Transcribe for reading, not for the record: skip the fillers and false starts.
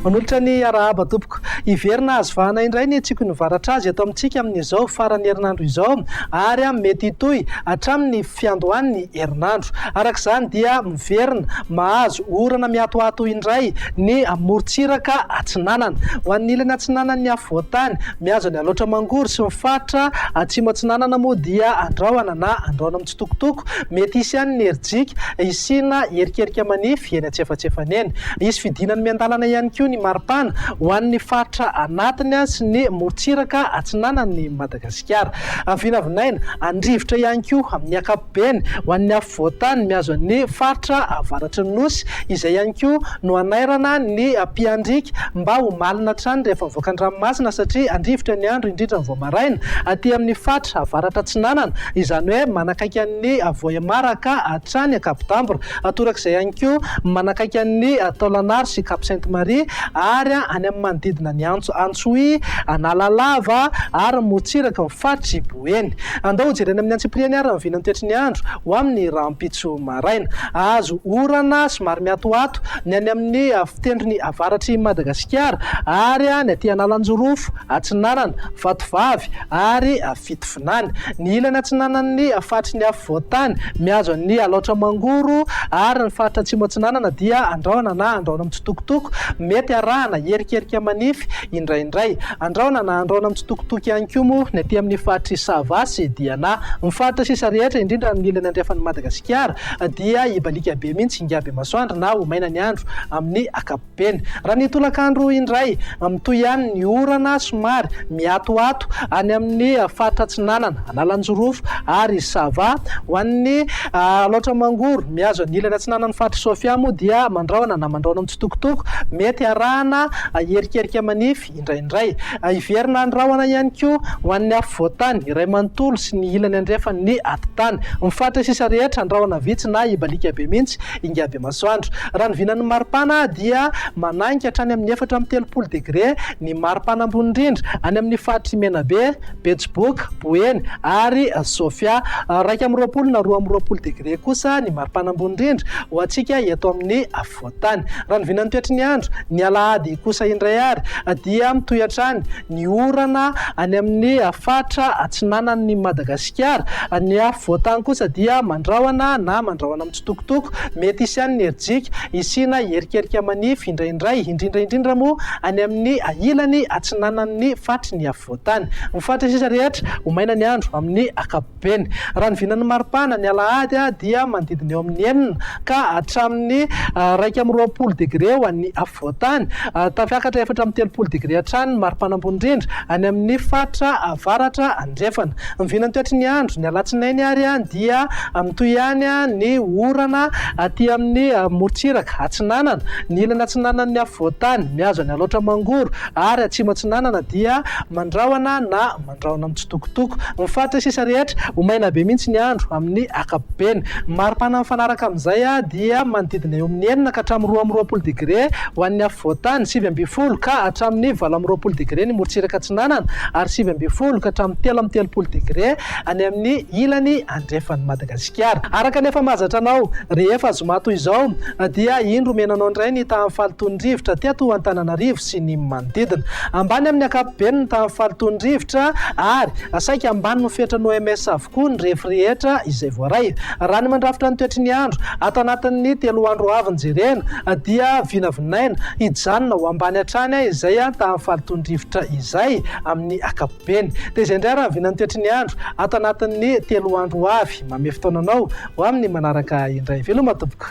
Manolotra ny arahaba tompoko. Hiverina azo vahana indray ny tsikon'ny varatra azy eto amintsika amin'izao faran'ny herinandro izao ary mety hitohy hatramin'ny fiandohan'ny herinandro. Araka izany dia miverina mahazo orana miatoato indray ny morontsiraka atsinanana. Ho an'ny ilany atsinanan'ny afovoan-tany, mihazo an'i Alaotra Mangoro sy ny faritra atsimo atsinanana moa dia andrahona na andrahona mitsitokotoko, mety hisy ihany ny herijika, hisiana erikerika manify eny antsefatsefany eny. Hisy fidinany miandalana ihany koa ny maripana ho an'ny faritra anatiny sy ny morontsiraka atsinanan'i Madagasikara. Vinavinaina handrivotra ihany koa amin'ny ankapobeny ho an'ny afovoan-tany mihazo an'ny faritra avaratry ny Nosy, izay ihany koa no hanairana ny mpiandriaka mba ho malina hatrany rehefa mivoaka an-dranomasina satria handrivotra ny andro indrindra ny vao maraina aty amin'ny faritra avaratra atsinanana, izany hoe manakaiky an'i Vohemar ka hatrany Ankabodambra. Torak'izay ihany koa manakaiky an'i Taolagnaro sy Cap Sainte Marie ary any amin'ny manodidina an'i Antsohihy, Analalava ary ny morontsiraky ny faritr'i Boeny. Andao hojerena amin'ny antsipiriany ary ny vinan'ny toetry ny andro ho amin'ny rahampitso maraina. Hahazo orana somary miatoato ny any amin'ny fitendrony avaratr'i Madagasikara ary ny aty Analanjirofo, Atsinanana, Vatovavy ary Fitovinany. Ny ilany atsinanan'ny faritry ny afovoan-tany, mihazo an'i Alaotra Mangoro ary ny faritra atsimo atsinanana dia andrahona na andrahona mitsitokotoko, mety arahana erikerika manify indraindray. Andrahona na andrahona mitsitokotoko ihany koa moa ny aty amin'ny faritr'i Sava sy Diana. Ny faritra sisa rehetra, indrindra amin'ny ilany andrefan'i Madagasikara, dia hibaliaka be mihitsy ingahy masoandro na ho maina ny andro amin'ny ankapobeny. Beny. Raha ny tolakandro indray, mitohy ihany ny orana somary miatoato any amin'ny faritra Atsinanana, Analanjirofo ary Sava. Ho an'ny Alaotra Mangoro, mihazo ny ilany atsinanan'ny faritr'i Sofia moa dia mandrahona na mandrahona mitsitokotoko, mety arahana hierikerika manify indraindray. Hiverina ny rahona ihany koa ho an'ny afovoan-tany iray manontolo sy ny ilany andrefan'ny atitany. Ny faritra sisa rehetra, andrahona vitsy na hibaliaka be mihitsy ingahy Bemasoandro. Raha ny vinan'ny maripana dia manainga hatrany amin'ny 34 degre ny maripana ambony indrindra any amin'ny faritr'i Menabe, Betsiboka, Boeny ary Sofia. 21 na 22 degre kosa ny maripana ambony indrindra ho antsika eto amin'ny afovoan-tany. Raha ny vinan'ny toetry ny andro, ny alahady kosa indray ary dia mitohy hatrany ny orana any amin'ny faritra atsinanan'i Madagasikara. Ny afovoan-tany kosa dia mandrahona na mandrahona mitsitokotoko, mety hisy ihany ny herijika, hisiana erikerika manify indraindray, indrindra indrindra moa any amin'ny ilany atsinanan'ny faritry ny afovoan-tany. Ny faritra sisa rehetra, ho maina ny andro amin'ny ankapobeny. Raha ny vinan'ny maripana, ny alahady dia manodidina eo amin'ny 6 ka hatramin'ny 21 degre ho an'ny afovoan-tany. Tafiakatra 34 degre hatrany ny maripana ambony indrindra any amin'ny faritra avaratra andrefana. Ny vinan'ny toetry ny andro, ny alatsinainy ary dia mitohy ihany ny orana aty amin'ny morontsiraka atsinanana, ny ilany atsinanan'ny afovoan-tany, mihazo an'i Alaotra Mangoro ary atsimo atsinanana dia mandrahona na mandrahona mitsitokotoko. Ny faritra sisa rehetra, ho maina be mihitsy ny andro amin'ny ankapobeny. Ny maripana mifanaraka amin'izay dia manodidina eo amin'ny 6 ka hatramin'ny 22 degre ho an'ny afovoan-tany, 19 ka hatramin'ny 28 degre ny morontsiraka atsinanana ary 19 ka hatramin'ny 33 degre any amin'ny ilany andrefan'i Madagasikara. Araka ny efa mahazatra anao, rehefa zoma toy izao dia indro omena anao indray ny tahan'ny fahalotoan'ny rivotra teto Antananarivo sy ny manodidina. Ambany amin'ny ankapobeny ny tahan'ny fahalotoan'ny rivotra ary saika ambanin'ny fetran'ny OMS avokoa ny refy rehetra izay voaray. Raha ny mandrafitra ny toetry ny andro ato anatin'ny telo andro ho avy no jerena dia vinavinaina hijanona ho ambany hatrany izay tahan'ny fahalotoan'ny rivotra izay amin'ny ankapobeny. Beny. Dia izay indray raha vinan'ny toetry ny andro ato anatin'ny telo andro ho avy. Mamehy fotoana anao ho amin'ny manaraka indray. Veloma tompoko.